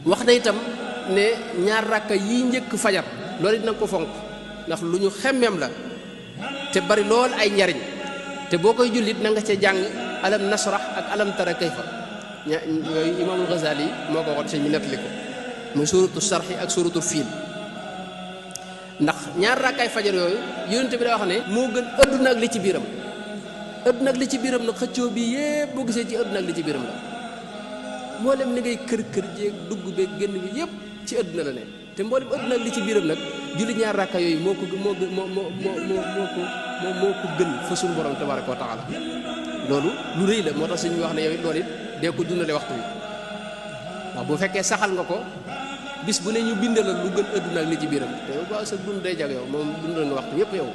wax na itam ne ñaar rakka yi njëkk fajar loolu it na nga ko fonk ndax lu ñu xemmeem la te bari lool ay njariñ te boo koy jullit na nga ca jàng alam nasrah ak alam tara kayfa yooyu imaamul Ghazali moo ko waxoon sëñ bi nettali ko muy suuratu sarxi ak suuratu fiil ndax ñaar rakkaay fajar yooyu yonent bi daa wax ne moo gën adduna ak li ci biiram adduna ak li ci biiram nag xëccoo bi yépp boo gisee ci adduna ak li ci biiram la mboolem ni ngay kër jéeg dugg beeg génn bi yépp ci adduna la ne te mboolem adduna ak li ci biiram nag julli ñaar rakka yooyu moo ko gën fa suñu borom tabaraka wa taala loolu lu rëy la moo tax suñu wax ne yow it loolu it dee ko dundale waxtu wi waaw bu fekkee saxal nga ko bis bu ne ñu bindal la lu gën adduna ak li ci biiram te yow ba sa dund day jag yow moom dundal nga waxtu yépp yow